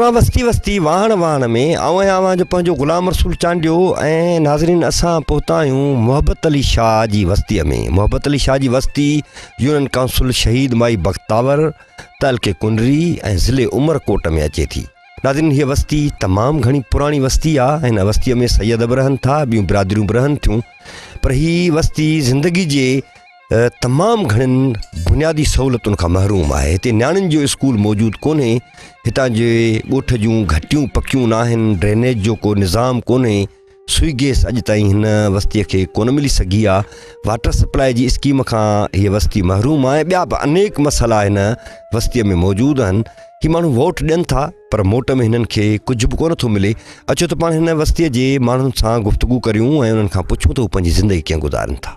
Programme وستي وستي واهڻ واهڻ ۾ آئون آهيان اوهان جو پنهنجو غلام رسول چانڊيو ۽ ناظرين اسان پهتا آهيون محبت علي شاهه جي وستيء ۾ محبت علي شاهه جي وستي يونين ڪائونسل شهيد مائي بختاور تعلقي ڪنري ۽ ضلعي عمرڪوٽ ۾ اچي ٿي ناظرين هيء وستي تمام گهڻي پراڻي وستي آهي هن وستيء ۾ سيد به رهن ٿا ٻيون برادريون به رهن ٿيون پر هي وستي زندگي جي تمام گهڻين بنيادي سهولتن کان محروم آهي هتي نياڻين جو اسڪول موجود ڪونهي هتان جي ڳوٺ جون گهٽيون پڪيون ناهن ڊرينيج جو ڪو نظام ڪونهي سوئي گيس اڄ تائين هن وستي کي ڪونه ملي سگهي آهي واٽر سپلاء جي اسڪيم کان هيء وستي محروم آهي ٻيا به انيڪ مسئلا هن وستي ۾ موجود آهن هي ماڻهو ووٽ ڏين ٿا پر موٽ ۾ هنن کي ڪجهه به ڪونه ٿو ملي. اچو ته پاڻ هن وستيء جي ماڻهن سان گفتگو ڪريون ۽ انهن کان پڇون ته هو پنهنجي زندگي ڪيئن گذارين ٿا.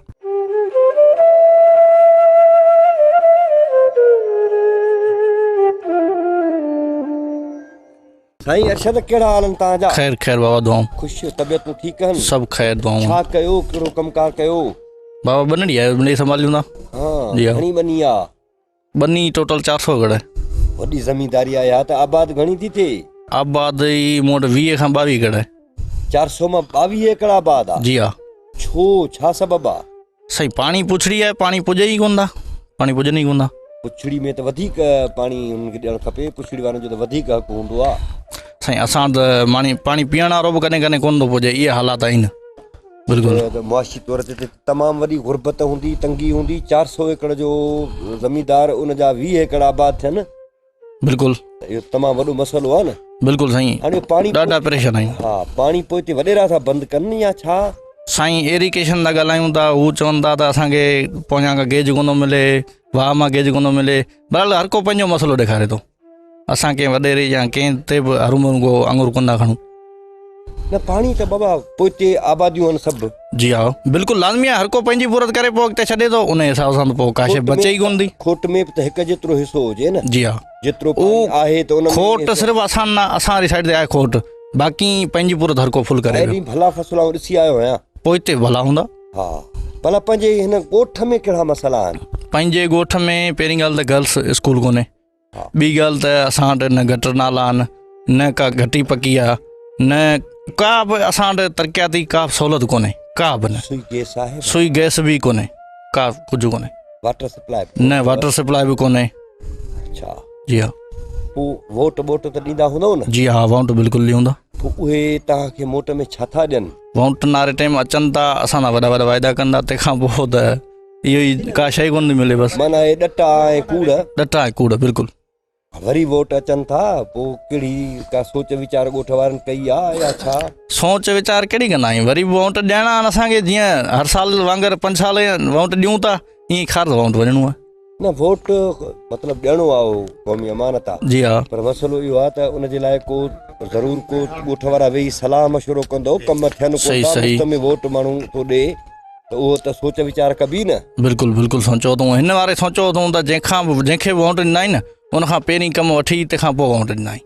سائين ارشد ڪهڙا حال آهن توهان جا؟ خير خير بابا دعائون. خوش طبيعتون ٺيڪ آهن؟ سڀ خير دعائون. ڇا ڪيو ڪهڙو ڪم ڪار ڪيو؟ بابا ٻنڙي آهي ٻنڙي سنڀاليون ٿا. ها گهڻي ٻني آ؟ ٻني ٽوٽل 400 ايڪڙ. وڏي زمينداري آهي ها ته آباد گهڻي ٿي ٿئي؟ آباد ئي مون وٽ 20 کان 22 ايڪڙ آهي. 400 مان 22 ايڪڙ آباد آ؟ جي ها. ڇو ڇا سبب آ؟ سائين پاڻي پڇڙي آهي پاڻي پڄي ئي ڪونه ٿا پاڻي پڄن ئي ڪونه ٿا. پڇڙي ۾ ته وڌيڪ پاڻي انهن کي ڏيڻ کپي پڇڙي وارن جو ته وڌيڪ حق هوندو آ. سائين اسان ته ماڻي پاڻي پيئڻ وارو به ڪڏهن ڪڏهن ڪونه ٿو پڄي اهي حالات آهن. بلڪل. ته معاشي طور تي ته تمام وڏي غربت هوندي، تنگي هوندي، 400 ايڪڙ جو زميندار ان جا 20 ايڪڙ آباد ٿين. بلڪل. ته اهو تمام وڏو مسئلو آهي نه. بلڪل سائين. هاڻي پاڻي ڏاڍا پريشان آهيون. ها پاڻي پوئتي وڏيرا ٿا بند ڪن يا ڇا؟ سائين ايريگيشن ٿا ڳالهايون ته هو چون ٿا ته اسان کي پويان کان گيج ڪونه ٿو ملي، واهه مان گيج ڪونه ٿو ملي، بهرحال هر ڪو پنهنجو مسئلو ڏيکاري ٿو. اسان ڪنهن وڏيري يا ڪنهن تي به هروڀرو ڪو آڱر ڪونه ٿا کڻون. نه پاڻي ته بابا پوئتي آباديون آهن سڀ. جي ها بلڪل لازمي آهي هر ڪو پنهنجي پورت ڪري پوء اڳتي ڇڏي ٿو ان حساب سان ته پوء ڪا شيء بچي ئي ڪونه ٿي. کوٽ ۾ به ته هڪ جيترو حصو هجي نه. جي ها. جيترو پاڻي آهي ته ان ۾ کوٽ صرف اسان نه اسان واري سائيڊ تي آهي کوٽ باقي پنهنجي پورت هر ڪو فل ڪري پيو. ڀلا فصل آئون ڏسي آيو آهيان. پوئتي ڀلا هوندا. ها ڀلا پنهنجي هن ڳوٺ ۾ ڪهڙا مسئلا آهن؟ پنهنجي ڳوٺ ۾ پهرين ڳالهه ته گرلس اسڪول ڪونهي. ٻي ڳالهه ته اسان وٽ نه گٽر نالا آهن نه ڪا گهٽي پڪي آهي نه ڪا به اسان وٽ ترقياتي ڪا به سهولت ڪونهي ڪا به نه سوئي گيس آهي سوئي گيس به ڪونهي ڪا ڪجهه ڪونهي واٽر سپلاء نه واٽر سپلاء به ڪونهي. اڇا جي ها. پوء ووٽ ٻوٽ ته ڏيندا هوندؤ نه؟ جي ها ووٽ بلڪل ڏيون ٿا. پوء اهي توهان کي موٽ ۾ ڇا ٿا ڏين؟ ووٽ ناري ٽائيم اچن ٿا اسان سان وڏا وڏا واعدا ڪن ٿا تنهن کان پوء ته اهو ئي ڪا شيء ڪونه ٿي ملي بس. معنيٰ اهي ڏٽا ۽ ڪوڙ. ڏٽا ۽ ڪوڙ بلڪل. وري ووٽ اچن ٿا پوء ڪهڙي ڪا سوچ ويچار ڳوٺ وارن ڪئي آ يا ڇا؟ سوچ ويچار ڪهڙي ڪندا آهيون وري به ووٽ ڏيڻا آهن اسان کي جيئن هر سال وانگر پنج سال ووٽ ڏيون ٿا ائين خار ووٽ وڃڻو آهي. نه ووٽ مطلب ڏيڻو آ اهو قومي امانت آ. جي ها. پر مسئلو اهو آ ته ان جي لاء ڪو ضرور ڪو ڳوٺ وارا ويهي صلاح مشورو ڪندو ڪم ٿين ڪونه ٿا مفت ۾ ووٽ ماڻهو ٿو ڏي ته اهو ته سوچ ويچار ڪبي نه. بلڪل بلڪل سوچيو اٿئون هن واري سوچيو اٿئون ته جنهن کان به جنهن کي به ووٽ ڏنائين نه ان کان پهرين ڪم وٺي تنهن کان پوء ووٽ ڏنائين.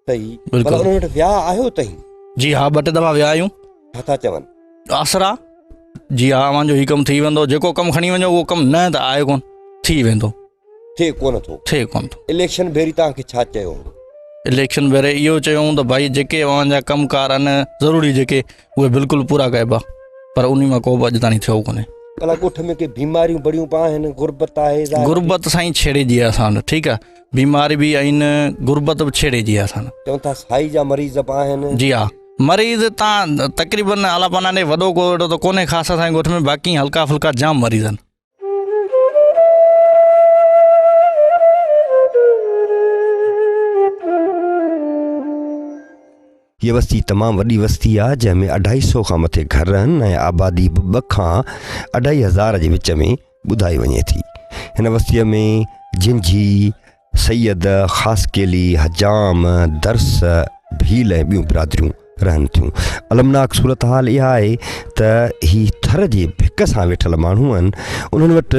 صحيح بلڪل انهن وٽ ويا آهيو تهين؟ جي ها ٻه ٽي دفعا ويا آهيون. ڇا ٿا چون؟ آسرا جي ها اوهان جو هي ڪم ٿي ويندو جيڪو ڪم کڻي وڃو اهو ڪم نه ته آهي ڪون ٿي ويندو. ٿئي ڪونه ٿو. ٿئي ڪونه ٿو. اليڪشن ڀيري توهان کي ڇا چيو هو؟ اليڪشن ڀيري اهو چيو هو ته ڀائي جيڪي اوهان جا ڪم ڪار آهن ضروري جيڪي اهي بلڪل پورا ڪئبا پر انهي مان ڪو به اڄ تائين ٿيو ڪونهي. ڀلا ڳوٺ ۾ ڪي بيماريون بڙيون به آهن غربت آهي ظاهر. غربت سائين ڇيڙي جي آهي اسان وٽ ٺيڪ آهي بيماري به آهن غربت به ڇيڙي جي آهي اسان وٽ. چون ٿا سائي جا مريض به آهن. جي ها مريض تان تقريبن الله پناهه ڏي وڏو ڪو اهڙو ته ڪونهي خاص اسان جي ڳوٺ ۾ باقي هلڪا ڦلڪا جام مريض آهن. هيء وستي تمام وڏي وستي آهي، جنهن ۾ اڍائي سئو کان مٿي گهر آهن ۽ آبادي به ٻه کان اڍائي هزار جي وچ ۾ ٻڌائي وڃي ٿي. هن وستيء ۾ جنجهي، سيد، خاصخيلي، حجام، درس، ڀيل ۽ ٻيون برادريون رهن ٿيون. المناڪ صورتحال اها آهي ته هي ٿر جي ڀڪ سان ويٺل ماڻهو آهن، انهن وٽ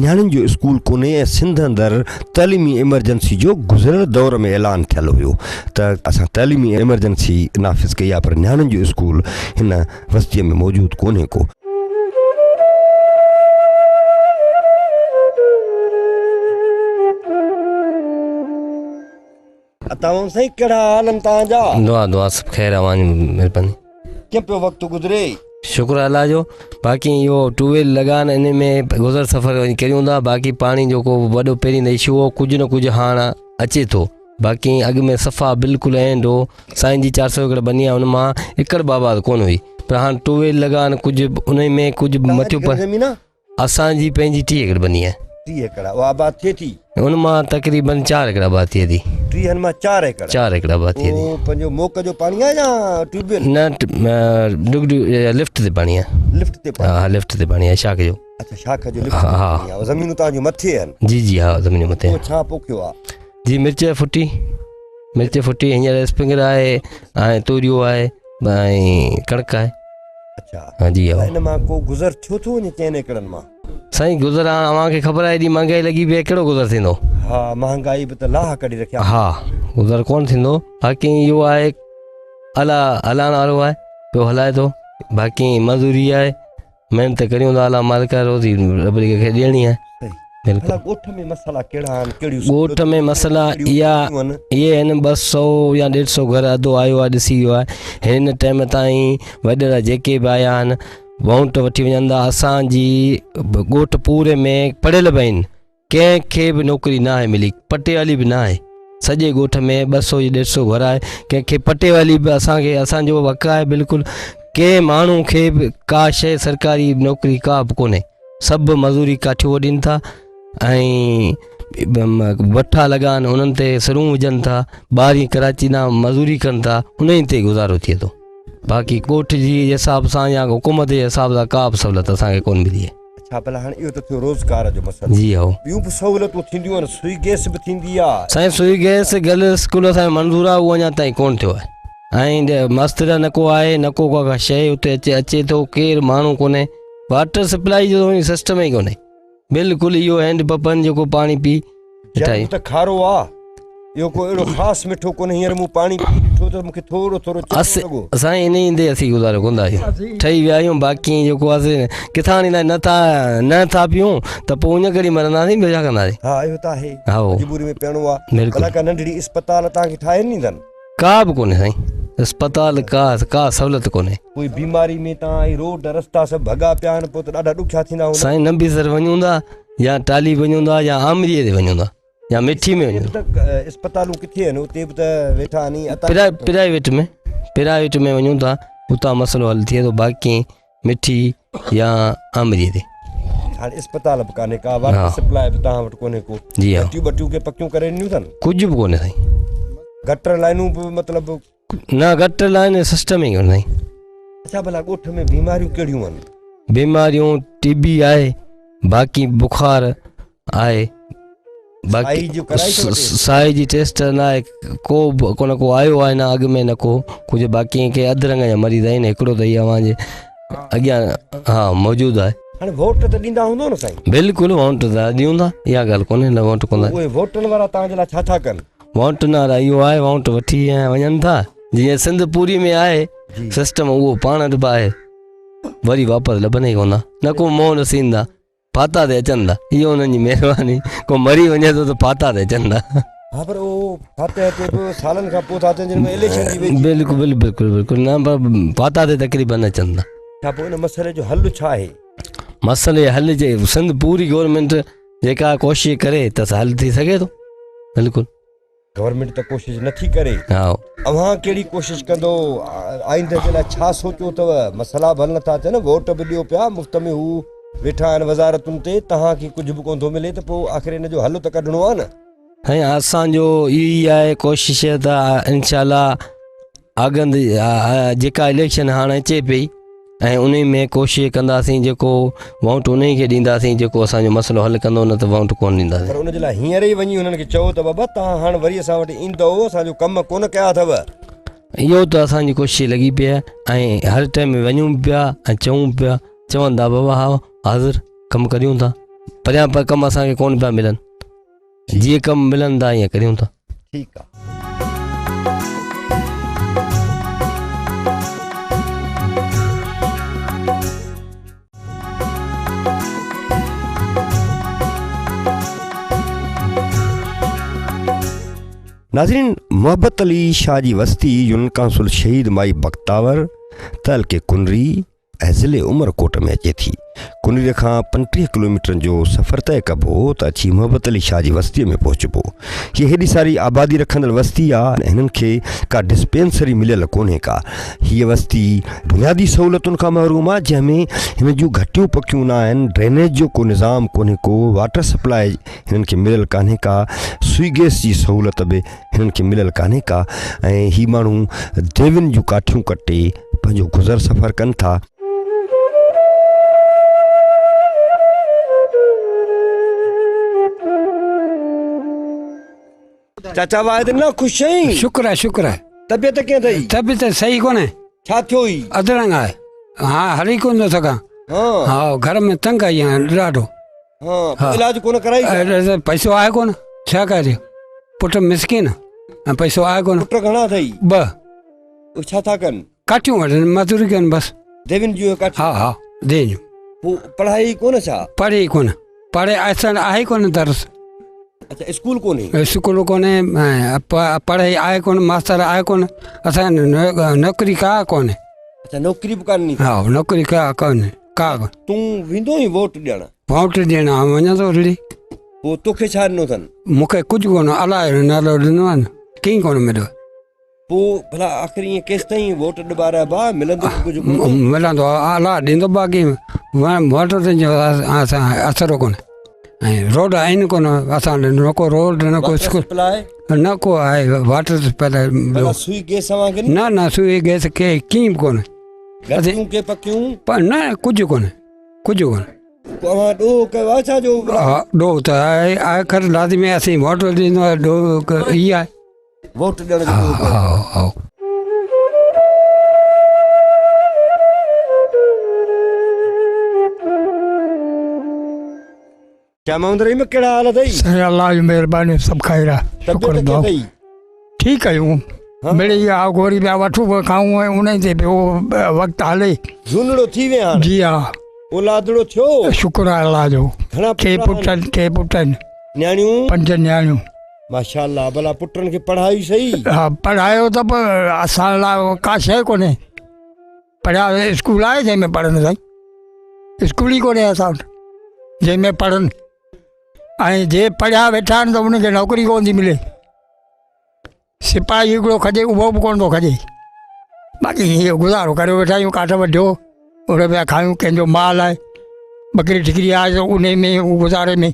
نياڻين جو اسڪول ڪونهي ۽ سنڌ اندر تعليمي ايمرجنسي جو گذريل دور ۾ اعلان ٿيل هيو ته اسان تعليمي ايمرجنسي نافذ ڪئي آهي پر نياڻين جو اسڪول هن وستيء ۾ موجود ڪونهي ڪو. عطا سائين ڪهڙا حال آهن توهان جا؟ دعا دعا سڀ خير اوهان جي مهرباني. ڪيئن پيو وقت گذري؟ شڪر الله جو باقي اهو ٽو ويل لڳا آهن ان ۾ گذر سفر وڃي ڪريون ٿا باقي پاڻي جو ڪو وڏو پهرين ته اشو هو ڪجهه نه ڪجهه هاڻ اچي ٿو باقي اڳ ۾ صفا بلڪل اينڊ هو سائين جي 400 ايڪڙ بني آهي ان مان ايڪڙ به آباد ڪونه هئي پر هاڻ ٽو ويل لڳا آهن ڪجهه ان ۾ ڪجهه مٿيون پر زمين آهي اسان جي پنهنجي 30 ايڪڙ ٻني آهي. 30 ايڪڙ اها آباد ٿئي ٿي؟ ان مان تقريبن 4 ايڪڙ آباد ٿئي ٿي. 30 مان 4 ايڪڙ؟ 4 ايڪڙ آباد ٿئي ٿي. اهو پنهنجو موڪ جو پاڻي آهي يا ٽيوب ويل؟ نه لفٽ تي پاڻي آهي. لفٽ تي پاڻي؟ ها لفٽ تي پاڻي آهي شاخ جو. اڇا شاخ جو لفٽ تي پاڻي آهي. زمينون توهان جون مٿي آهن؟ جي جي ها زمينون مٿي آهن. پوء ڇا پوکيو آهي؟ جي مرچ ڦٽي، مرچ ڦٽي هينئر اسپنگر آهي ۽ توريو آهي ۽ ڪڻڪ آهي. اڇا ها جي ها. ان مان ڪو گذر ٿيو ٿو وڃي چئن ايڪڙن مان؟ سائين گذر هاڻ اوهان کي خبر آهي ايڏي مهانگائي لڳي پئي آهي ڪهڙو گذر ٿيندو. ها مهانگائي به ته لاهه ڪڍي رکيا. ها گذر ڪونه ٿيندو باقي اهو آهي الله هلائڻ وارو آهي پيو هلائي ٿو باقي مزوري آهي محنت ڪريون ٿا الله مالڪ آهي روزي رب کي ڏيڻي آهي. بلڪل ڳوٺ ۾ مسئلا ڪهڙا آهن ڪهڙيون ڳوٺ ۾ مسئلا اها اهي آهن 200 يا 150 گهر اڌو آيو آهي ڏسي ويو آهي هن ٽائيم تائين وڏيرا جيڪي به آيا آهن وونٽ وٺي وڃن ٿا اسان جي ڳوٺ پوري ۾ پڙهيل به آهن ڪنهن کي به نوڪري نه آهي ملي پٽيوالي به نه آهي سڄي ڳوٺ ۾ 200 يا 150 گهر آهي ڪنهن کي پٽيوالي به اسان کي اسان جو حق آهي بلڪل ڪنهن ماڻهو کي به ڪا شيء سرڪاري نوڪري ڪا به ڪونهي سڀ مزوري ڪاٺيون وڍين ٿا ۽ بٺا لڳا آهن انهن تي سرون وجهن ٿا ٻاهرين ڪراچي ڏانهن مزوري ڪن ٿا انهن تي گذارو ٿئي ٿو باقي ڳوٺ جي حساب سان يا حڪومت جي حساب سان ڪا به سهولت اسان کي ڪونه ملي آهي. اڇا ڀلا هاڻي اهو ته ٿيو روزگار جو مسئلو جي هو. ٻيون به سهولتون ٿينديون آهن سوئي گئس به ٿيندي آهي. سائين سوئي گئس گرلز اسڪول اسان جو منظور آهي اهو اڃا تائين ڪونه ٿيو آهي ۽ ماستر نه ڪو آهي نه ڪو ڪا شيء اتي اچي اچي ٿو ڪير ماڻهو ڪونهي واٽر سپلائي جو سسٽم ئي ڪونهي بلڪل اهو هينڊ پمپن جيڪو پاڻي پي جر ته کارو آ اهو ڪو اهڙو خاص مٺو ڪونهي هينئر مون پاڻي پي ڏٺو ته مونکي ٿورو ٿورو چٽو لڳو. سائين انهي ايندي اسين گذارو ڪندا آهيون ٺهي ويا آهيون باقي جيڪو آسي ڪٿان آڻيندا نه ٿا نه ٿا پيون ته پوء اڃ ڪري مرنداسين ٻيو ڇا ڪنداسين. ها اهو ته آهي هائو مجبوري ۾ پيئڻو آ بلڪل ڀلا ڪا ننڍڙي اسپتال توهان کي ٺاهي نه ڏيندن. ڪا به ڪونهي سائين اسپتال ڪا ڪا سهولت ڪونهي. ڪوئي بيماري ۾ تان هي روڊ رستا سڀ ڀڳا پيا آهن پوء ته ڏاڍا ڏکيا ٿيندا هوندا. سائين نبي سر وڃون ٿا يا ٽالي وڃون ٿا يا آمريء تي وڃون ٿا يا مٺي ۾ وڃون ٿا. اسپتالون ڪٿي آهن اتي به ته ويٺا آهن پرائيويٽ ۾ پرائيويٽ ۾ وڃون ٿا اتان مسئلو حل ٿئي ٿو باقي مٺي يا آمريء تي. هاڻي اسپتال به ڪانهي ڪا واٽر سپلاء به توهان وٽ ڪونهي ڪو. جي ها. گٽيون ٻٽيون ڪي پڪيون ڪري ڏنيون اٿن؟ ڪجهه به ڪونهي سائين. گٽر لائنون به مطلب. نه گٽر لائن سسٽم ئي ڪونهي سائين. اڇا ڀلا ڳوٺ ۾ بيماريون ڪهڙيون آهن؟ بيماريون ٽي بي آهي باقي بخار آهي سائي جو ڪرائي اٿو ٽيسٽ؟ سائي جي ٽيسٽ نه آهي ڪو به ڪو نه ڪو آيو آهي نه اڳ ۾ نه ڪو ڪجهه باقي ڪي اڌ رنگ جا مريض آهن هڪڙو ته هي اوهان جي اڳيان ها موجود آهي. هاڻي ووٽ ته ڏيندا هوندو نه سائين؟ بلڪل ووٽ ته ڏيون ٿا اها ڳالهه ڪونهي نه ووٽ ڪونه اهي ووٽن وارا توهان جي لاء ڇا ٿا ڪن؟ ووٽ وارا اهو آهي ووٽ وٺي ۽ وڃن ٿا جيئن سنڌ پوري ۾ آهي سسٽم اهو پاڻ وٽ به آهي وري واپس لڀن ئي ڪونه نه ڪو منهن ڏسين ٿا ڦاتا تي اچن ٿا اهو انهن جي مهرباني ڪو مري وڃي ٿو ته ڦاتا تي اچن ٿا. ها پر اهو فاتح تي به سالن کان پوء ٿا اچن جن ۾ اليڪشن ٿي ويجهي. بلڪل بلڪل بلڪل نه پر فاتح تي تقريبن اچن ٿا. ڇا پوء ان مسئلي جو حل ڇا آهي؟ مسئلي حل جي سنڌ پوري گورنمينٽ جيڪا ڪوشش ڪري ته حل ٿي سگهي ٿو بلڪل. گورنمينٽ ته ڪوشش نه ٿي ڪري. اوهان ڪهڙي ڪوشش ڪندو؟ آئنده جي لاء ڇا سوچيو اٿو؟ مسئلا به حل نه ٿا ٿين، ووٽ به ڏيو پيا، مفت ۾ هو ويٺا آهن وزارتن تي، توهان کي ڪجهه به ڪونه ٿو ملي ته پوء آخر ان جو حل ته ڪڍڻو آهي نه. سائين اسان جو اهو ئي آهي ڪوشش ته انشاء الله آگند جيڪا اليڪشن هاڻ اچي پئي ۽ انهي ۾ ڪوشش ڪنداسين جيڪو ووٽ انهي کي ڏينداسين جيڪو اسان جو مسئلو حل ڪندو نه ته ووٽ ڪونه ڏينداسين. پر ان جي لاء هينئر ئي وڃي انهن کي چئو ته بابا توهان هاڻ وري اسان وٽ ايندؤ اسان جو ڪم ڪونه ڪيا اٿو. اهو ته اسان جي ڪوشش لڳي پئي آهي ۽ هر ٽائيم وڃون به پيا ۽ چئون به پيا چون ٿا بابا ها حاضر ڪم ڪريون ٿا پريان پر ڪم اسان کي ڪونه پيا ملن. جيئن ڪم ملن ٿا ائين ڪريون ٿا. ٺيڪ آ. ناظرين محبت علي شاهه جي وستي يونين ڪائونسل شهيد مائي بختاور تعلقي ڪنري ۽ ضلعي عمرڪوٽ ۾ اچي ٿي. ڪنري کان 35 ڪلوميٽرن جو سفر طئي ڪبو ته اچي محبت علي شاهه جي وستيء ۾ پهچبو. هيء هيڏي ساري آبادي رکندڙ وستي آ ۽ هنن کي ڪا ڊسپينسري مليل ڪونهي ڪا. هيء وستي بنيادي سهولتن کان محروم آ جنهن ۾ هن جون گهٽيون پڪيون نه آهن، ڊرينيج جو ڪو نظام ڪونهي ڪو، واٽر سپلاء هنن کي مليل ڪانهي ڪا، سوئي گئس جي سهولت به هنن کي مليل ڪانهي ڪا ۽ هي ماڻهو ديوين جون ڪاٺيون ڪٽي پنهنجو گذر سفر ڪن ٿا. چاچا واحد نه خوش آهين؟ شڪر آهي شڪر آهي. طبيعت ڪيئن اٿئي؟ طبيعت صحيح ڪونهي. ڇا ٿيو هي؟ اڌرنگ آهي. ها هلي ڪونه ٿو سگهان. ها ها گهر ۾ تنگ آئي آهيان ڏاڍو. ها علاج ڪونه ڪرائي ڇا؟ پئسو آهي ڪونه ڇا ڪري پٽ مسڪين ۽ پئسو آهي ڪونه. پٽ گهڻا اٿئي؟ ٻه. اهي ڇا ٿا ڪن؟ ڪاٺيون وڍن مزدوري ڪن بس. ديوين جون ڪاٺيون؟ ها ها ديوين جون. پوء پڙهائي ڪونه ڇا؟ پڙهي ڪونه پڙهي اسان آهي ڪونه درس. اچا اسڪول ڪونهي؟ اسڪول ڪونهي پڙهائي آهي ڪونه ماستر آهي ڪونه اسان نوڪري ڪا ڪونهي. اچا نوڪري به ڪانه؟ ها نوڪري ڪا ڪونهي. ڪا به. تون ويندو آهين ووٽ ڏيڻ؟ ووٽ ڏيڻ آئون وڃان ٿو رڙي. پوء توکي ڇا ڏنو اٿن؟ مون کي ڪجهه ڪونه، الله جو نالو ڏنو آهي نه، ڪنهن ڪونه مليو. پوء ڀلا آخر ائين ڪيستائين ووٽ ڏبا رهبا، ملندو به ڪجهه ڪونه؟ ملندو آهي، الله ڏيندو، باقي ووٽ جو اسان اثر ڪونه ۽ روڊ آهن ڪونه اسان وٽ، نه ڪو روڊ نه ڪو اسڪول نه ڪو آهي واٽر سپلاء. ڀلا سوئي گئس اوهان کي؟ نه نه سوئي گئس ڪي ڪين به ڪونه. گهٽيون ڪي پڪيون؟ پر نه ڪجهه ڪونه ڪجهه ڪونه. پوء اوهان ڏوهه ڪيو آهي ڇا جو؟ ها ڏوهه ته آهي آخر لازمي اسين ووٽ ڏيندو آهي ڏوهه هي آهي. ووٽ ڏيڻ جو ڏوهه ڪيو. ها ها. شاھ محمد رحيم ڪهڙا حال اٿئي؟ سائين الله جي مهرباني سڀ خير آ شڪر طبيعت ڪيئن اٿئي؟ ٺيڪ آهيون مڙئي آ گوري پيا وٺون پيا کائون ۽ انهي تي پيو وقت هلي. جهونڙو ٿي وين هاڻ؟ جي ها. اولادڙو ٿيو؟ شڪر آ الله جو. گهڻا ٽي پٽ آهن؟ ٽي پٽ آهن. نياڻيون؟ پنج نياڻيون. ماشاءالله ڀلا پٽن کي پڙهايو سهي؟ ها پڙهايو ته پر اسان لاء ڪا شيء ڪونهي. پڙهيا اسڪول آهي جنهن ۾ پڙهن سائين اسڪول ئي ڪونهي اسان وٽ جنهن ۾ پڙهن ۽ جي پڙهيا ويٺا آهن ته انهن کي نوڪري ڪونه ٿي ملي سپاهي هڪڙو کڄي اهو به ڪونه ٿو کڄي باقي هيء گذارو ڪريو ويٺا آهيون ڪاٺ وڍيو ان پيا کايون ڪنهن جو مال آهي ٻڪري ٺڪري آهي ته ان ۾ گذاري ۾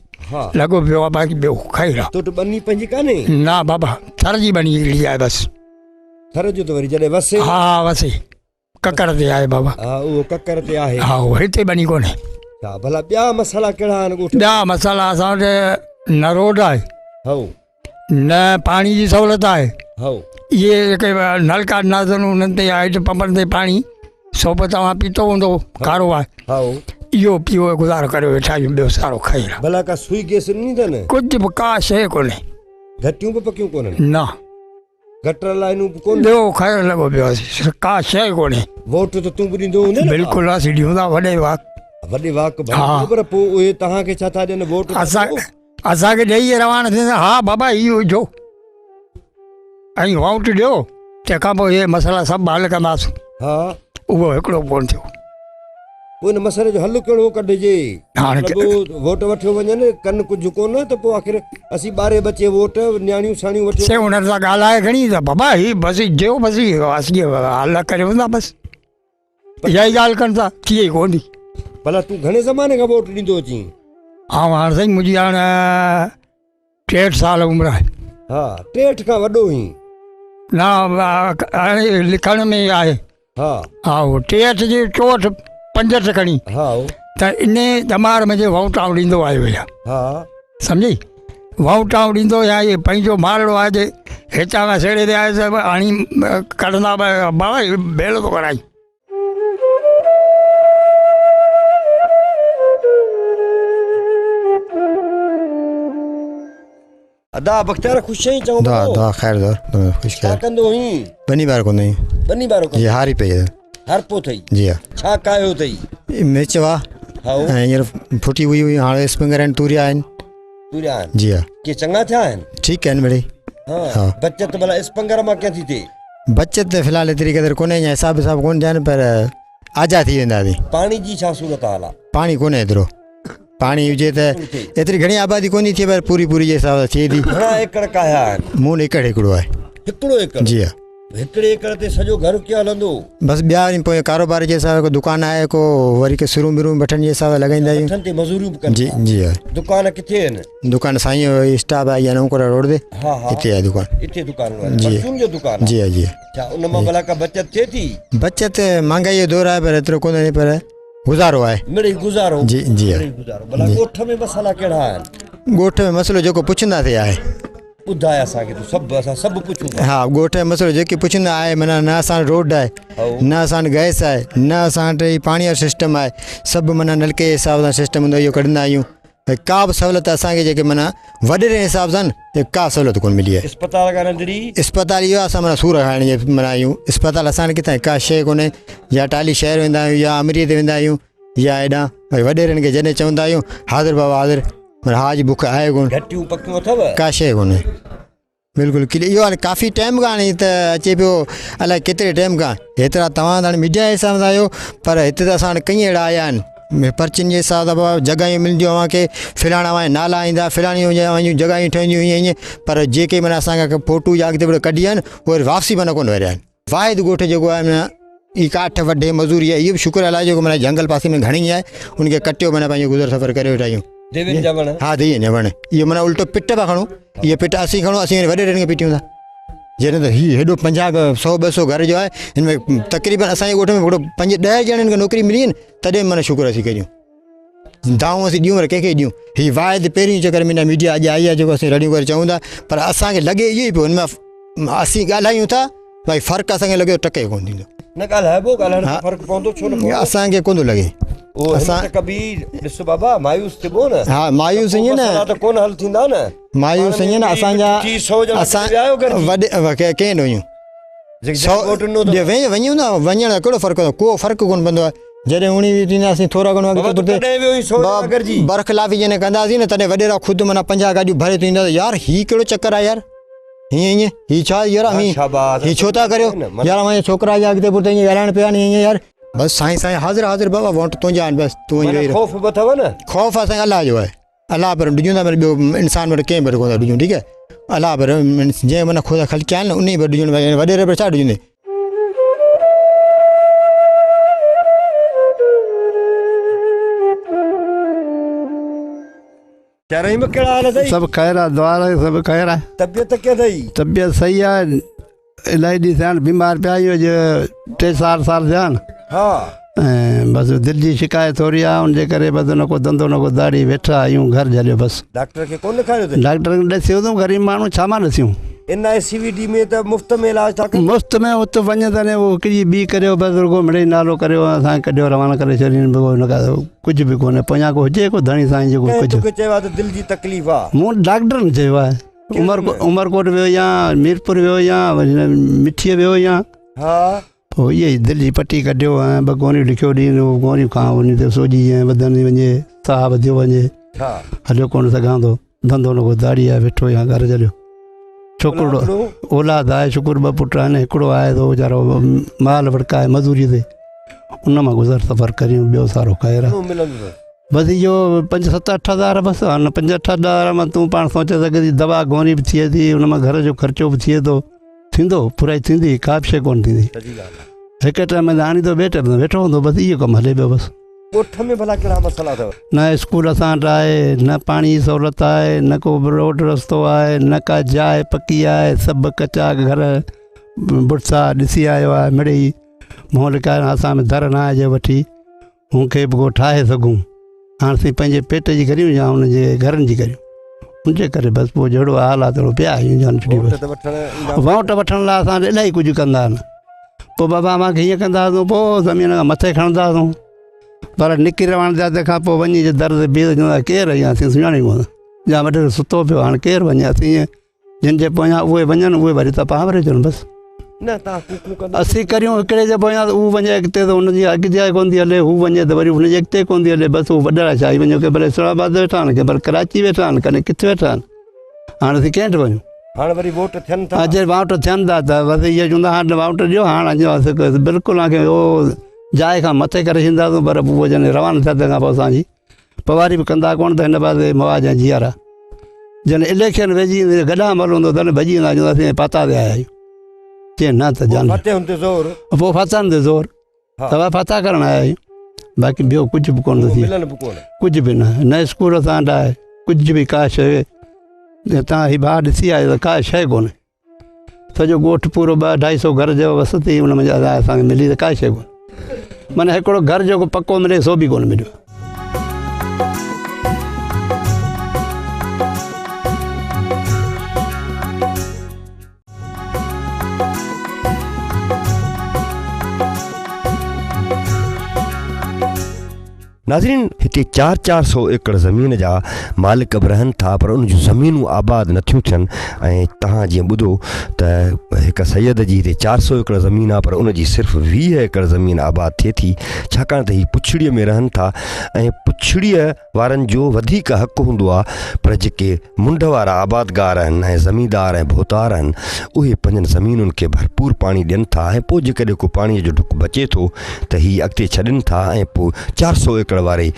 لڳو پيو آهي باقي ٻيو خير آهي تو وٽ ٻني پنهنجي ڪانهي نه بابا ٿر جي ٻني هڪڙي آهي بس ٿر جو ته وري جڏهن وسي. ها ها وسي ڪڪر تي آهي بابا. ها اهو ڪڪر تي آهي. ها اهو هتي ٻني ڪونهي. ها ڀلا ٻيا مسئلا ڪهڙا آهن ڳوٺ ۾؟ ٻيا مسئلا اسان وٽ نه روڊ آهي. هائو. نه پاڻي جي سهولت آهي. هائو. اهي جيڪي نلڪا ڏنا اٿن انهن تي هيڊ پمپن تي پاڻي سو به توهان پيتو هوندو کارو آهي. هائو. اهو پيو گذارو ڪريو ويٺا آهيون ٻيو سارو خير آهي. ڀلا ڪا سوئي گئس ڏني اٿن؟ ڪجهه به ڪا شيء ڪونهي. گهٽيون به پڪيون ڪونهن؟ نه. گٽر لائنون به ڪونه. ٻيو خير لڳو پيو آهي ڪا شيء ڪونهي. ووٽ ته تون به ڏيندو هوندين نه. بلڪل اسين ڏيون ٿا وڏي واڪ. وڏي واڪ ڀلي پر پوء اهي توهان کي ڇا ٿا ڏين ووٽ؟ اسان اسان کي ڏيئي روانا ٿيندا ها بابا هي وجهو ۽ ووٽ ڏيو تنهن کان پوء اهي مسئلا سڀ حل ڪنداسون. ها اهو هڪڙو به ڪونه ٿيو. پوء ان مسئلي جو حل ڪهڙو ڪڍجي؟ هاڻي مطلب ووٽ وٺيو وڃن، ڪن ڪجهه ڪونه ته پوء آخر اسين ٻاري ٻچي ووٽ نياڻيون ساڻيون وٺيو. سي انهن سان ڳالهائي کڻي ته بابا هي بس ڏيو بس اسين حل ڪريون ٿا بس اها ئي ڳالهه ڪن ٿا ٿئي ئي ڪونه ٿي. ڀلا تون گهڻي زماني کان ووٽ ڏيندو اچين؟ آئون هاڻ سائين منهنجي هاڻ 63 سال عمر آهي. ها 63 کان وڏو هين. نه هاڻي لکڻ ۾ آهي. ها. ها 63 جي 64 65 کڻي. ها. ته انهي ڄمار ۾ جي ووٽ آئون ڏيندو آيو هيان. ها. سمجهي ووٽ آئون ڏيندو هيان هي پنهنجو مالڙو آهي جي هتان کان سيڙي تي آيس هڻي ڪڍندا بابا هي بيل ٿو ڪرائي. ادا بختيار خوش آهين چڱو دعا ڀلو دعا خير دعا خوش ڇا خير ڪندو هين ٻني ٻارو ڪندو هين ٻني ٻارو جي هاري پئي هرپو اٿئي جي ها ڇا ڪاهيو اٿئي مرچ وا هائو ۽ هينئر ڦٽي هئي هئي هاڻي اسپنگر آهن توريا آهن توريا آهن جي ها ڪي چڱا ٿيا آهن ٺيڪ آهن مڙئي ها. بچت ڀلا اسپنگر مان ڪيئن ٿي ٿئي؟ بچت ته في الحال ايتري قدر ڪونهي اڃا حساب وساب ڪونه ٿيا آهن پر آجا ٿي وينداسين. پاڻي جي ڇا صورتحال آ؟ پاڻي ڪونهي ايترو. پاڻي هجي ته ايتري گهڻي آبادي ڪونهي ٿئي پر پوري پوري جي حساب سان ٿئي ٿي. گهڻا ايڪڙ ڪاهيا آهن؟ مون وٽ ايڪڙ هڪڙو آهي. هڪڙو ايڪڙ؟ جي ها. هڪڙي ايڪڙ تي سڄو گهر ڪيئن هلندو؟ بس ٻيا وري پوء ڪاروبار جي حساب سان ڪو دڪان آهي ڪو وري ڪي سرون برون بٺن جي حساب سان لڳائيندا آهيون. بٺن تي مزوريون به ڪن جي ٿا. جي ها. دڪان ڪٿي آهن؟ دڪان سائين جو اسٽاپ آهي يا نئون ڪوٽ روڊ تي ها ها. اتي آهي دڪان. اتي دڪان آهي. جي. پرچون جو دڪان آهي. جي ها جي ها. ڇا ان مان ڀلا ڪا بچت ٿئي ٿي؟ بچت مهانگائي جو دور آهي پر ايترو ڪونهي پر گذارو آهي. مڙئي گذارو. جي جي ها. مڙئي گذارو. ڀلا ڳوٺ ۾ مسئلا ڪهڙا آهن؟ ڳوٺ ۾ مسئلو جيڪو پڇنداسين آهي. ٻڌاء اسان کي تون سڀ اسان سڀ پڇون ٿا. ها ڳوٺ جو مسئلو جيڪي پڇندا آهي معنيٰ نه اسان وٽ روڊ آهي نه اسان وٽ گئس آهي نه اسان وٽ هي پاڻي جو سسٽم آهي سڀ معنيٰ نلڪي جي حساب سان سسٽم هوندو آهي اهو ڪڍندا آهيون ڀئي ڪا به سهولت اسان کي جيڪي معنيٰ وڏيري جي حساب سان نه ڪا سهولت ڪونه ملي آهي. اسپتال کان ننڍڙي. اسپتال اهو آهي اسان معنيٰ سور کائڻ جي معنيٰ آهيون اسپتال اسان وٽ ڪٿان ڪا شيء ڪونهي يا ٽالهي شهر ويندا آهيون يا آمريء تي ويندا آهيون يا هيڏانهن ڀئي وڏيرن کي جڏهن چوندا آهيون حاضر بابا حاضر پر ها جي بک آهي ڪونه. گهٽيون پڪيون اٿو؟ ڪا شيء ڪونهي بلڪل ڪليئر. اهو هاڻي ڪافي ٽائيم کان هاڻي ته اچي پيو الائي ڪيتري ٽائيم کان هيترا توهان ته هاڻي ميڊيا جي حساب سان آهيو پر هتي ته اسان وٽ ڪئين اهڙا آيا آهن پرچين جي حساب سان بابا جڳهيون ملنديون اوهان کي فلاڻا اوهان جا نالا ايندا فلاڻي اوهان جون جڳهيون ٺهنديون هيئن هيئن پر جيڪي معنيٰ اسان کان فوٽو يا اڳتي پٺتي ڪڍي ويا آهن اهي وري واپسي معنيٰ ڪونه وريا آهن. واحد ڳوٺ جيڪو آهي معنيٰ هي ڪاٺ وڍي مزوري آهي اهو به شڪر الله جو معنيٰ جهنگل پاسي ۾ گهڻي آهي ان کي ڪٽيو معنيٰ پنهنجو گذر سفر ڪري ويٺا آهيون. ديوين جا وڻ. ها ديوين جا وڻ اهو معنيٰ الٽو پٽ پيا کڻون اهي پٽ اسين کڻون اسين وري وڏيرن کي پٽيون ٿا جڏهن ته هي هيڏو 50 100 200 گهر جو آهي هن ۾ تقريبن اسان جي ڳوٺ ۾ هڪڙو 5 10 ڄڻن کي نوڪري ملي آهن تڏهن معنيٰ شڪر اسين ڪريون. دانهون اسين ڏيون پر ڪنهن کي ڏيون هي واحد پهريون چڪر ۾ ميڊيا اڄ آئي آهي جيڪو اسين رڙيون ڪري چئون ٿا پر اسان کي لڳي اهو ئي پيو هن ۾ اسين ڳالهايون ٿا ڀائي فرق اسان کي لڳي ٽڪي ڪونه ٿيندو. نه ڳالهائبو ڳالهائڻ سان فرق پوندو ڇو نه پوندو. اسان کي ڪونه ٿو لڳي. اهو همت ڪبي ڏس بابا مايوس ٿبو نه. ها مايوس ائين نه. مسئلا ته ڪونه حل ٿيندا نه. مايوس ائين نه اسان جا اسان وڏي ڪنهن ڏوهيون. سو جي وڃون نه وڃڻ جو ڪهڙو فرق ڪو فرق ڪونه پوندو آهي جڏهن اڻي ويهه ٿينداسين ٿورا گهڻو اڳتي پٺتي برخلافي جڏهن ڪنداسين نه تڏهن وڏيرا خود معنيٰ 50 گاڏيون ڀري ٿي ايندا يار هي ڪهڙو چڪر آهي يار هيئن هيئن هي ڇا يار اوهين هي ڇو ٿا ڪريو يار اوهان جا ڇوڪرا يا اڳتي پٺتي ائين ڳالهائڻ پيا آهن ائين يار بس سائين سائين حاضر حاضر بابا ووٽ تنهنجا آهن بس تون وڃي ويهي رهه. خوف به اٿو نه؟ خوف اسان کي الله جو آهي. الله پر ڊڄون ٿا پر ٻيو انسان وٽ ڪنهن به ڪونه ٿا ڊڄون ٺيڪ آهي الله پر جنهن معنيٰ خدا خلقيا آهن انهي پر ڊڄون وڏيري پر ڇا ڊڄندي. چا رحيم ڪهڙا حال اٿئي؟ سڀ خير آ دعا آهي سڀ خير آ. طبيعت ڪيئن اٿئي؟ طبيعت صحيح آ الاهي ڏينهن ٿيا آهن بيمار پيا آهيون اڄ ٽي چار سال ٿيا آهن. ها. ۽ بس دل جي شڪايت ٿوري آ ان جي ڪري بس نه ڪو ڌنڌو نه ڪو داڙي ويٺا آهيون گهر جهليو بس. ڊاڪٽر کي ڪونه ڏيکاريو اٿئي؟ ڊاڪٽر کي ڏسيو اٿئون غريب ماڻهو ڇا مان ڏسيون. N I C V D ۾ ته مفت ۾ علاج ٿا ڪن. مفت ۾ ات وڃ ته ني هڪڙي ٻي ڪريو بس رڳو مڙئي نالو ڪريو اسان کي ڪڍيو روانا ڪري ڇڏين ٻيو نه ڪجهه به ڪونهي پويان ڪو هجي ڪو ڌڻي سائين جيڪو ڪنهن ڪجهه. توکي چيو آهي ته دل جي تڪليف آ؟ مون ڊاڪٽرن چيو آهي عمرڪوٽ ويو يا ميرپور ويو يا مٺيء ويو يا. ها. پوء اهي ئي دل جي پٽي ڪڍيو ۽ ٻه گوريون لکيو ڏين اهو گوريون کان وڃي ته سوڄي ۽ وڌندي وڃي ساهه وڌيو وڃي. ها. هليو ڪونه سگهان ٿو. ڌنڌو نه ڪو داڙي آهي ويٺو يا گهر جهليو. ڇوڪرو اولاد آهي شڪر ٻه پٽ آهن هڪڙو آهي ته ويچارو مال وڙڪائي مزوري تي ان مان گذر سفر ڪريون ٻيو سارو خير آهي. بس اهو 5 7 8 هزار بس هن 5 8 هزار مان تون پاڻ سوچي سگهين ٿي دوا گوري به ٿئي ٿي ان مان گهر جو خرچو به ٿئي ٿو ٿيندو پورائي ٿيندي ڪا به شيء ڪونه ٿيندي. هڪ ٽائيم ۾ آڻيندو ٻئي ٽائيم ۾ ويٺو هوندو بس اهو ڪم هلي پيو بس. ڳوٺ ۾ ڀلا ڪهڙا مسئلا اٿو؟ نه اسڪول اسان وٽ آهي، نه پاڻي جي سهولت آهي، نه ڪو به روڊ رستو آهي، نه ڪا جاء پڪي آهي، سڀ ڪچا گهر بڙسا ڏسي آيو آهي مڙئي منهن لڪايو اسان ۾ در نه آهي جو وٺي هن کي به ڪو ٺاهي سگهون. هاڻ اسين پنهنجي پيٽ جي ڪريون يا ان جي گهرن جي ڪريون ان جي ڪري بس پوء جهڙو حال آهي تهڙو پيا آهيون جان ڇٽي بس. ووٽ وٺڻ لاء اسان وٽ الاهي ڪجهه ڪندا آهن. پوء بابا اوهان کي هيئن ڪنداسون پوء زمين کان مٿي کڻنداسون پر نڪري روانا ٿيا تنهن کان پوء وڃي جي در تي بيهه چوندا ڪير آهين اسين سڃاڻي ڪونه يا وڏيرو ستو پيو هاڻي ڪير وڃي اسين ائين جن جي پويان اهي وڃن اهي وري ته پاڻ وري اچن بس نه تان ڪوڪون ڪندا اسين ڪريون هڪڙي جي پويان ته هو وڃي اڳتي ته هن جي اڳتي ڪونه ٿي هلي هو وڃي ته وري هن جي اڳتي ڪونه ٿي هلي بس هو وڏيرا شاهي وڃو ڪي ڀلي اسلام آباد ويٺا آهن ڪي ڀلي ڪراچي ويٺا آهن ڪڏهن ڪٿي ويٺا آهن هاڻي اسين ڪنهن وٽ وڃون. هاڻ وري ووٽ ٿين ٿا. جي ووٽ ٿين ٿا ته بس اهو چوندا هاڻ ووٽ ڏيو هاڻ اڃا بلڪل اوهان کي اهو جاء کان مٿي ڪري ڇڏينداسون پر پوء جڏهن روانا ٿيا تنهن کان پوء اسان جي پواري به ڪندا ڪونه ته هن پاسي مئا جا جيئرا. جڏهن اليڪشن ويجهي ايندي گڏا مل هوندو تڏهن ڀڄي ويندا چوندا اسين پاتا ويا آهيون. چي نه ته جان فتح تي زور. پوء فتح تي زور. تبا فتح ڪرڻ آيا آهيون باقي ٻيو ڪجهه به ڪونه ٿي ملن به ڪونه ڪجهه به نه نه اسڪول اسان وٽ آهي ڪجهه به ڪا شيء تان هي ڀاء ڏسي آيو ته ڪا شيء ڪونهي سڄو ڳوٺ پورو ٻه اڍائي سو گهر جو وسندي ان ۾ اسانکي ملي ته ڪا شيء ڪونهي معنيٰ هڪڙو گهر جيڪو پڪو ملي سو به ڪونه مليو. ناظرين هتي چار چار سو ايڪڙ زمين جا مالڪ به رهن ٿا پر ان جون زمينون آباد نٿيون ٿين ۽ توهان جيئن ٻڌو ته هڪ سيد جي هتي چار سو ايڪڙ زمين آهي پر ان جي صرف ويهه ايڪڙ زمين آباد ٿئي ٿي ڇاڪاڻ ته هي پڇڙيء ۾ رهن ٿا ۽ پڇڙيء وارن جو وڌيڪ حق هوندو آهي پر جيڪي منڍ وارا آبادگار آهن ۽ زميندار ۽ ڀوتار آهن اهي پنهنجن زمينن کي ڀرپور پاڻي ڏين ٿا ۽ پوء جيڪڏهن ڪو پاڻي جو ڍڪ بچي ٿو ته هي اڳتي ڇڏين ٿا ۽ پوء 400 ايڪڙ واري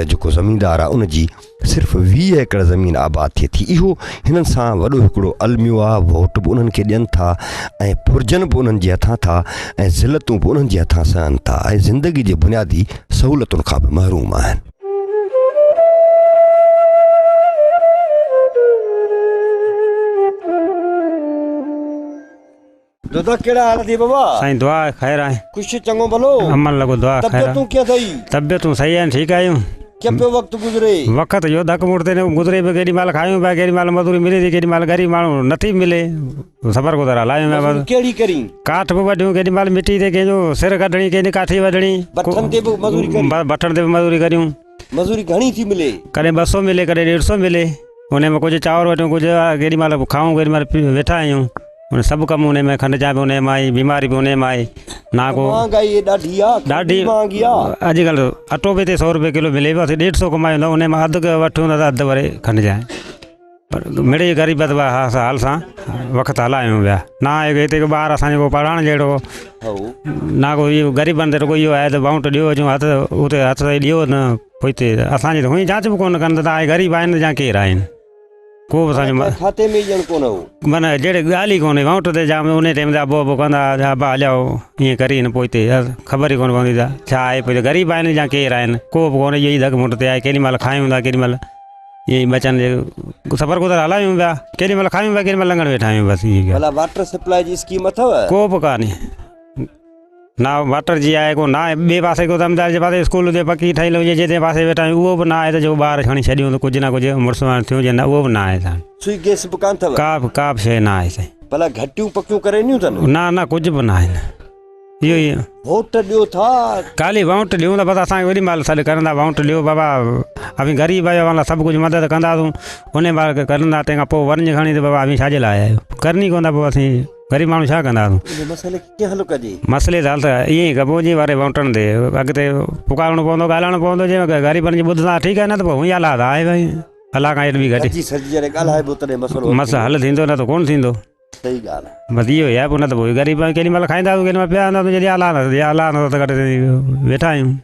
جيڪو زميندار آهي ان جي صرف 20 ايڪڙ زمين آباد ٿئي ٿي اهو هنن سان وڏو هڪڙو الميو آهي ووٽ به انهن کي ڏين ٿا ۽ ڦرجن به انهن جي هٿان ٿا ۽ ذلتون به انهن جي هٿان سهن ٿا ۽ زندگي جي بنيادي سهولتن کان به محروم آهن. دادا ڪهڙا حال اٿئي بابا؟ سائين دعا خير آهي. خوش چڱو ڀلو؟ امن لڳو دعا خير. طبيعتون ڪيئن اٿئي؟ طبيعتون صحيح آهن ٺيڪ آهيون. ڪيئن پيو وقت گذري؟ وقت اهو ڌڪ مڙ تي گذري پيو ڪيڏي مهل کايون پيا ڪيڏي مهل مزوري ملي ٿي ڪيڏي مهل غريب ماڻهو نٿي ملي سفر گذر هلايون پيا بس. ڪهڙي ڪرين؟ ڪاٺ به وڍيون ڪيڏي مهل مٽي تي ڪنهن جو سر ڪڍڻي ڪنهن جي ڪاٺي وڍڻي. بٺن تي به مزوري ڪرين؟ بٺن تي به مزوري ڪريون. مزوري گهڻي ٿي ملي؟ ڪڏهن 200 ملي ڪڏهن 150 ملي ان ۾ ڪجهه چانور وٺيون ڪجهه ڪيڏي مهل کائون ڪيڏي مهل ويٺا آهيون ان سڀ ڪم ان ۾ کنڊ چانهه به ان مان آئي بيماري به ان مان آئي نا ڪو مهانگائي ڏاڍي آ ڏاڍي مهانگي آ اڄڪلهه اٽو به هتي 100 روپيه ڪلو ملي پيو اسين 150 ڪمايون ٿا ان مان اڌ وٺون ٿا ته اڌ وري کنڊ چانهه پر مڙئي غريبت حال سان وقت هلايون پيا نه آهي هتي ڪو ٻار اسان جو ڪو پڙهائڻ جهڙو نه ڪو اهو غريبن تي رڳو اهو آهي ته ووٽ ڏيو اچون هٿ اتي هٿ تائين ڏيو نه پوء هتي اسان جي ته هونئن جانچ به ڪونه ڪن ته توهان غريب آهن يا ڪير آهن ڪو به اسان جو کاتي ۾ ڄڻ ڪونه هو معنيٰ جهڙي ڳالهه ئي ڪونهي ووٽ تي جام ان ٽائيم تي ابو ابو ڪندا هئا ابا هليا هو ائين ڪري نه پوء هتي خبر ئي ڪونه پوندي ته ڇا آهي پوء غريب آهن يا ڪير آهن ڪو به ڪونه اهو ئي ڌڪ مٽ تي آهي ڪيڏي مهل کايون ٿا ڪيڏي مهل ائين ئي ٻچن جي سفر گذر هلايون پيا ڪيڏي مهل کايون پيا ڪيڏي مهل لنگهڻ ويٺا آهيون بس ائين ڀلا واٽر سپلاء جي اسڪيم اٿو؟ ڪو به ڪانهي نه واٽر جي آهي ڪو نه آهي ٻئي پاسي ڪو زميندار جي پاسي اسڪول هجي پڪي ٺهيل هجي جنهن پاسي ويٺا آهيون اهو به نه آهي ته جو ٻار کڻي ڇڏيون ته ڪجهه نه ڪجهه مڙس ماڻهو ٿيون جي نه اهو به نه آهي سائين سوئي گئس به ڪانه اٿو؟ ڪا به ڪا به شيء نه آهي سائين ڀلا گهٽيون پڪيون ڪري ڏنيون اٿن؟ نه نه ڪجهه به نه آهن اهو ئي ووٽ ڏيو ٿا. خالي ووٽ ڏيون ته بس اسان کي اوڏي مهل سڏ ڪرندا ووٽ ڏيو بابا اوهين غريب آهيو اوهان لاء سڀ ڪجهه مدد ڪنداسون انهي مهل ڪرندا تنهن کان پوء ورڃ کڻي ته بابا اوهين ڇا جي لاء آيا آهيو ڪرن ئي ڪونه ٿا پوء اسين غريب ماڻهو ڇا ڪنداسون. انهي مسئلي کي ڪيئن حل ڪجي؟ مسئلي جو حل ته ائين ئي ڪبو جيئن وري ووٽن تي اڳتي پڪارڻو پوندو ڳالهائڻو پوندو جي غريبن جي ٻڌندا ٺيڪ آهي نه ته پوء هونئن ئي الله ته آهي ڀائي الله کان هيٺ ٻي گهٽ گڏجي سڏجي جڏهن ڳالهائبو تڏهن مسئلو حل مسئلو حل ٿيندو نه ته ڪونه ٿيندو. صحيح ڳالهه آهي. بس اهو ئي آهي پوء نه ته پوء غريب آهيون ڪيڏي مهل کائيندا آهيون ڪيڏي مهل پيا هوندا آهيون جڏهن الله نه جي الله نه ته گهٽ ويٺا آهيون.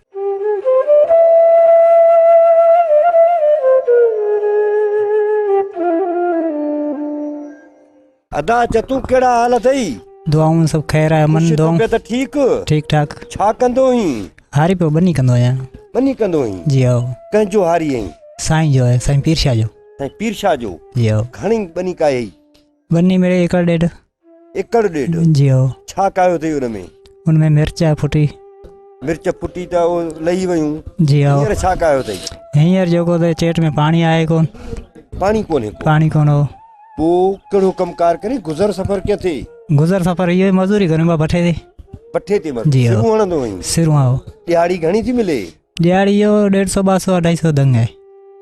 ادا چتون ڪهڙا حال اٿئي؟ دعائون سڀ خير آهي من خوش دعائون طبيعت ٺيڪ؟ ٺيڪ ٺاڪ. ڇا ڪندو هين؟ هاري پيو ٻني ڪندو آهيان. ٻني ڪندو هين؟ جي هائو. ڪنهن جو هاري آهين؟ سائين جو آهي سائين پير شاهه جو. سائين پير شاهه جو؟ جي هائو. گهڻي ٻني ڪاهي؟ ٻني مڙئي ايڪڙ ڏيڍ. ايڪڙ ڏيڍ؟ جي هائو. ڇا ڪاهيو اٿئي ان ۾؟ ان ۾ مرچ آهي ڦٽي. مرچ ڦٽي ته اهو لهي ويون. جي هائو. هينئر ڇا ڪاهيو اٿئي؟ هينئر جيڪو ته چيٽ ۾ پاڻي آهي ڪون. پاڻي ڪونهي ڪو. پاڻي ڪون هو. پوء ڪهڙو ڪم ڪار ڪرين گذر سفر ڪيئن ٿئي؟ گذر سفر اهو ئي مزوري ڪريون پيا بٺي تي. بٺي تي مزوري. جي هائو. سرون هڻندو هئين؟ سرون هائو. ڏهاڙي گهڻي ٿي ملي؟ ڏهاڙي اهو ڏيڍ سو ٻه سو اڍائي سو دنگ آهي.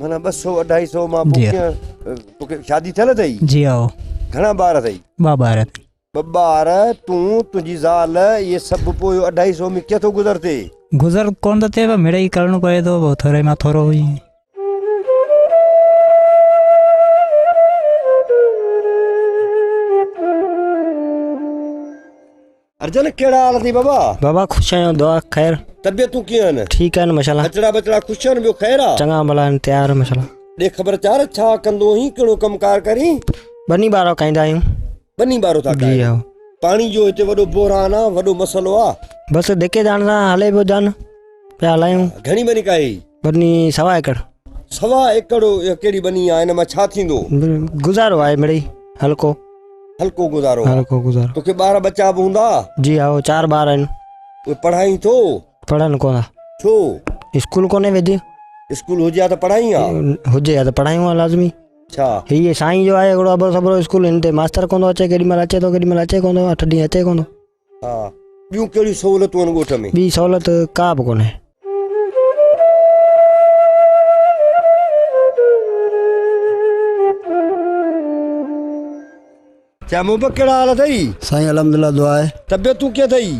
معنيٰ ٻه سو اڍائي سو مان پوء ڪيئن توکي شادي ٿيل اٿئي؟ جي هائو. گهڻا ٻار اٿئي؟ ٻه ٻار اٿئي. ٻه ٻار، تون، تنهنجي زال، اهي سڀ پوء اهو اڍائي سو ۾ ڪيئن ٿو گذر ٿئي؟ گذر ڪونه ٿو ٿئي پر مڙئي ڪرڻو پوي ٿو پوء ٿوري مان ٿورو ائين. ارجن ڪهڙا حال اٿئي بابا؟ بابا خوش آهيون دعا خير. طبيعتون ڪيئن آهن؟ ٺيڪ آهن ماشاءالله. ٻچڙا ٻچڙا خوش آهن ٻيو خير آ؟ چڱا ڀلا آهن تيار ماشاءالله. ڏي خبر چار ڇا ڪندو آهين ڪهڙو ڪم ڪار ڪرين؟ ٻني ٻارو ڪائيندا آهيون. ٻني ٻارو ٿا جي ڪايو. ها. پاڻي جو هتي وڏو بحران آ وڏو مسئلو آ. بس ڌڪي ڌاڻ سان هلي پيو جان پيا هلايون. گهڻي ٻني ڪاهي؟ ٻني سوا ايڪڙ. سوا ايڪڙ اها ڪهڙي ٻني آ ان مان ڇا ٿيندو؟ گذارو آهي مڙئي هلڪو. هلڪو گذارو آ. هلڪو گذارو. توکي ٻار ٻچا به هوندا؟ جي ها چار ٻار آهن. اهي پڙهائين ٿو؟ پڙهن ڪونه ٿا. ڇو؟ اسڪول ڪونهي ويندي. اسڪول هجي ها ته پڙهائين ها؟ هجي ها ته پڙهايون ها لازمي. ڇا؟ هي سائين جو آهي هڪڙو ابرو سبرو اسڪول هن تي ماستر ڪونه ٿو اچي ڪيڏي مهل اچي ٿو ڪيڏي مهل اچي ڪونه ٿو اٺ ڏينهن اچي ڪونه ٿو. ها ٻيون ڪهڙيون سهولتون آهن ڳوٺ ۾؟ ٻي سهولت ڪا به ڪونهي. چا مبڪ ڪهڙا حال اٿئي؟ سائين الحمدلله دعا آهي. طبيعتون ڪيئن اٿئي؟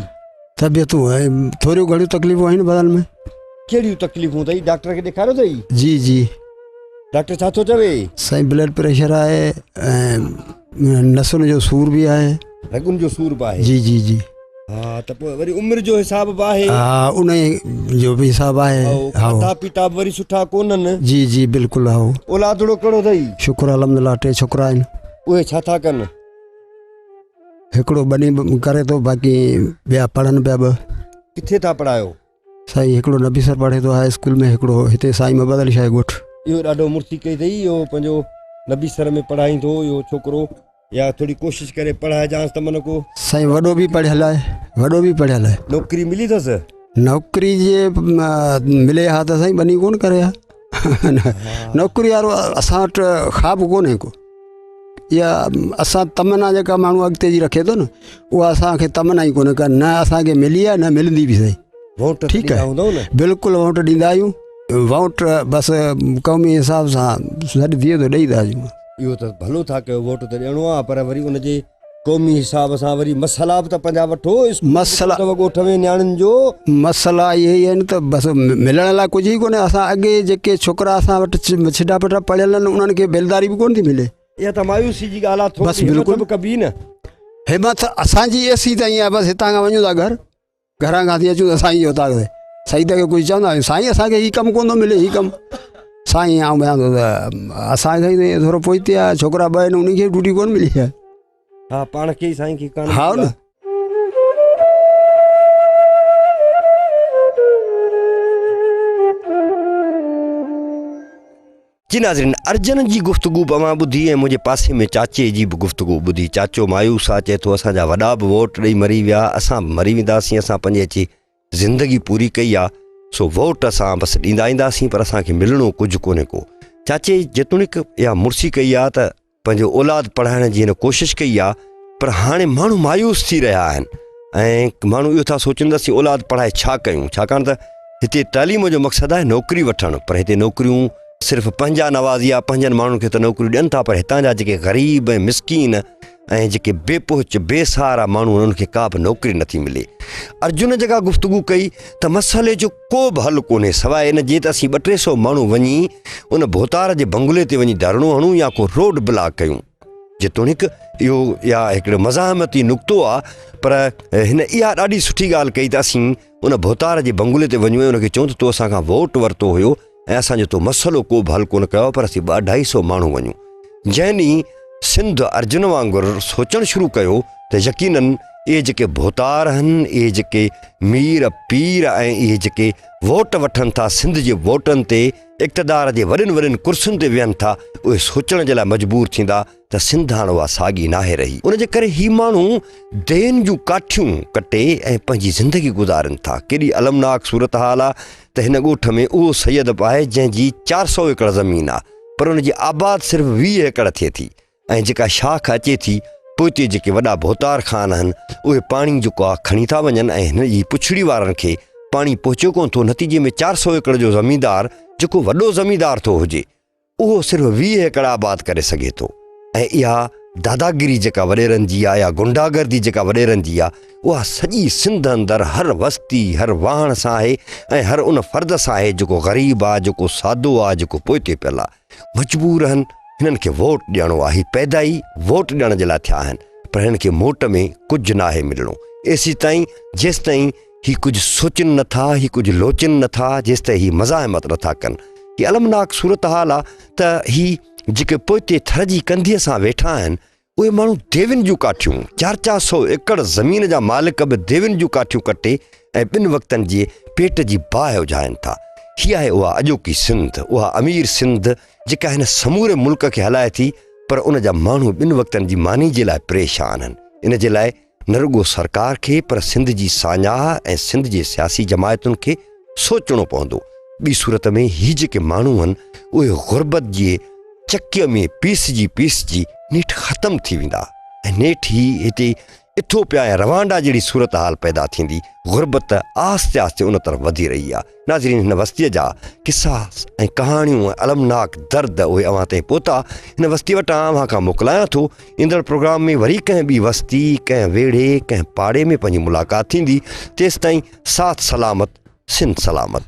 طبيعتون آهي ٿوريون گهڻيون تڪليفون آهن بدن ۾. ڪهڙيون تڪليفون اٿئي ڊاڪٽر کي ڏيکاريو اٿئي؟ جي جي. ڊاڪٽر ڇا ٿو چوي؟ سائين بلڊ پريشر آهي ۽ نسن جو سور به آهي. رڳن جو سور به آهي. جي جي جي. ها ته پوء وري عمر جو حساب به آهي. ها ان جو به حساب آهي. کاڌا پيتا به وري سٺا ڪونهن. جي جي بلڪل ها. اولادڙو ڪهڙو اٿئي؟ شڪر الحمدلله ٽي ڇوڪرا آهن. اهي ڇا ٿا ڪن؟ هڪڙو ٻني ڪري ٿو باقي ٻيا پڙهن پيا ٻه. ڪٿي ٿا پڙهايو؟ سائين هڪڙو نبي سر پڙهي ٿو هاء اسڪول ۾ هڪڙو هتي سائين محمد علي شاهه ڳوٺ. اهو ڏاڍو مڙسي ڪئي اٿئي اهو پنهنجو نبي سر ۾ پڙهائين ٿو اهو ڇوڪرو يا ٿوري ڪوشش ڪري پڙهائجانس ته من ڪو. سائين وڏو به پڙهيل آهي وڏو به پڙهيل آهي. نوڪري ملي اٿس؟ نوڪري جي ملي ها ته سائين ٻني ڪونه ڪري ها نوڪري وارو اسان وٽ خواب ڪونهي ڪو. اها اسان تمنا جيڪا ماڻهو اڳتي جي رکي ٿو نه اها اسانکي تمنا ئي ڪونهي ڪا نه اسانکي ملي آهي نه ملندي به سهي ووٽ ٺيڪ آهي بلڪل ووٽ ڏيندا آهيون ووٽ بس قومي حساب سان سڏ ٿئي ٿو ڏئي ٿا اچون اهو ته ڀلو ٿا ڪيو ووٽ ته ڏيڻو آهي پر وري ان جي قومي حساب سان وري مسئلا به ته پنهنجا وٺو مسئلا اٿو ڳوٺ ۾ نياڻين جو مسئلا اهي ئي آهن ته بس ملڻ لاء ڪجهه ئي ڪونهي اسان اڳي جيڪي ڇوڪرا اسان وٽ ڇڊا پٽا پڙهيل آهن انهن کي بيلداري به ڪونه ٿي ملي اها ته مايوسي جي ڳالهه آهي ٿوري بس بلڪل همت به ڪبي نه همت اسان جي ايسي تائين آهي بس هتان کان وڃون ٿا گهر گهران کان ٿي اچون ته سائين جي اوطاق تي سائين کي ڪجهه چوندا آهيون سائين اسان کي هي ڪم ڪونه ٿو ملي هي ڪم سائين آئون ٻڌان ٿو ته اسان کي ٿورو پوئتي آهي ڇوڪرا ٻه آهن انهن کي به ڊيوٽي ڪونه ملي آهي ها پاڻ کي ئي سائين کي ڪانه ها نه جي ناظرين ارجن جي گفتگو به اوهان ٻڌي ۽ منهنجي پاسي ۾ چاچي جي به گفتگو ٻڌي چاچو مايوس آ چئي ٿو اسان جا وڏا به ووٽ ڏئي مري ويا اسان به مري وينداسين اسان پنهنجي اچي زندگي پوري ڪئي آ سو ووٽ اسان بس ڏيندا اينداسين پر اسان کي ملڻو ڪجهه ڪونهي ڪو چاچي جيتوڻيڪ اها مڙسي ڪئي آ ته پنهنجو اولاد پڙهائڻ جي هن ڪوشش ڪئي آ پر هاڻي ماڻهو مايوس ٿي رهيا آهن ۽ ماڻهو اهو ٿا سوچن ته اسين اولاد پڙهائي ڇا ڪيون ڇاڪاڻ ته هتي تعليم جو مقصد آهي نوڪري وٺڻ پر هتي نوڪريون صرف پنهنجا نوازيا پنهنجن ماڻهن کي ته نوڪريون ڏين ٿا پر هتان جا جيڪي غريب ۽ مسڪين ۽ جيڪي بي پهچ بي سهارا ماڻهو آهن انهن کي ڪا به نوڪري نٿي ملي. ارجن جيڪا گفتگو ڪئي ته مسئلي جو ڪو به حل ڪونهي سواء ان جي ته اسين ٻه ٽي سو ماڻهو وڃي ان ڀوتار جي بنگلي تي وڃي ڌرڻو هڻون يا ڪو روڊ بلاڪ ڪيون. جيتوڻيڪ اهو يا هڪڙو مزاحمتي نقطو آ پر هن اها ڏاڍي سٺي ڳالهه ڪئي ته اسين ان ڀوتار جي بنگلي تي وڃون ۽ ان کي چئون ته تو اسان کان ووٽ ورتو هيو ۽ اسان جو تو مسئلو ڪو به حل ڪونه ڪيو آهي پر اسين ٻه اڍائي سو ماڻهو وڃون. جنهن ڏينهن سنڌ ارجن وانگر سوچڻ شروع ڪيو ته يقينن اهي جيڪي ڀوتار آهن، اهي جيڪي مير پير ۽ اهي جيڪي ووٽ وٺن ٿا سنڌ جي ووٽن تي اقتدار جي وڏين وڏين ڪرسين تي ويهن ٿا اهي سوچڻ جي لاء مجبور ٿيندا ته سنڌ هاڻ اها ساڳي ناهي رهي. ان جي ڪري هي ماڻهو دين جون ڪاٺيون ڪٽي ۽ پنهنجي زندگي گذارين ٿا. ڪيڏي المناڪ صورتحال آ ته هن ڳوٺ ۾ اهو سيد به آهي جنهن جي 400 ايڪڙ زمين آ پر ان جي آباد صرف 20 ايڪڙ ٿئي ٿي ۽ جيڪا شاخ اچي ٿي پوئتي جيڪي وڏا ڀوتار خان آهن اهي پاڻي جيڪو آ کڻي ٿا وڃن ۽ هن جي پڇڙي وارن کي پاڻي پهچيو ڪونه ٿو نتيجي ۾ 400 ايڪڙ جو زميندار جيڪو وڏو زميندار ٿو هجي اهو صرف 20 ايڪڙ آباد ڪري سگهي ٿو ۽ اها داداگيري جيڪا وڏيرن جي آ يا غنڊاگردي جيڪا وڏيرن جي آ اها سڄي سنڌ اندر هر وستي هر واهڻ سان آهي ۽ هر ان فرد سان آهي جيڪو غريب آ جيڪو سادو آ جيڪو پوئتي پيل آ مجبور آهن هنن کي ووٽ ڏيڻو آ هي پيدا ئي ووٽ ڏيڻ جي لاء ٿيا آهن پر هنن کي موٽ ۾ ڪجهه ناهي ملڻو. ايسيتائين جيستائين هي ڪجهه سوچن نه ٿا، هي ڪجهه لوچن نه ٿا، جيستائين هي مزاحمت نه ٿا ڪن. هي المناڪ صورتحال آ ته هي جيڪي پوئتي ٿر جي ڪنڌيء سان ويٺا آهن، اهي ماڻهو ديوين جون ڪاٺيون، چار چار سئو ايڪڙ زمين جا مالڪ به ديوين جون ڪاٺيون ڪٽي ۽ ٻن وقتن جي پيٽ جي باهه اجهائن ٿا. هي آهي اها اڄوڪي سنڌ، اها امير سنڌ جيڪا هن سموري ملڪ کي هلائي ٿي پر ان جا ماڻهو ٻن وقتن جي ماني جي لاء پريشان آهن. ان جي لاء نه رڳو سرڪار کي پر سنڌ جي ساڃاهه ۽ سنڌ جي سياسي جماعتن کي سوچڻو پوندو. ٻي صورت ۾ هي جيڪي ماڻهو آهن اهي غربت جي چڪيء ۾ پيسجي پيسجي نيٺ ختم ٿي ويندا ۽ نيٺ هي هتي ايٿوپيا ۽ روانڊا جهڙي صورتحال پيدا ٿيندي. غربت آهستي آهستي ان طرف وڌي رهي آهي. ناظرين هن وستيء جا قصا ۽ ڪهاڻيون ۽ المناڪ درد اهي اوهان تائين پهتا. هن وستيء وٽان اوهان کان موڪلايان ٿو. ايندڙ پروگرام ۾ وري ڪنهن ٻي وستي، ڪنهن ويڙهي، ڪنهن پاڙي ۾ پنهنجي ملاقات ٿيندي. تيستائين ساٿ سلامت، سنڌ سلامت.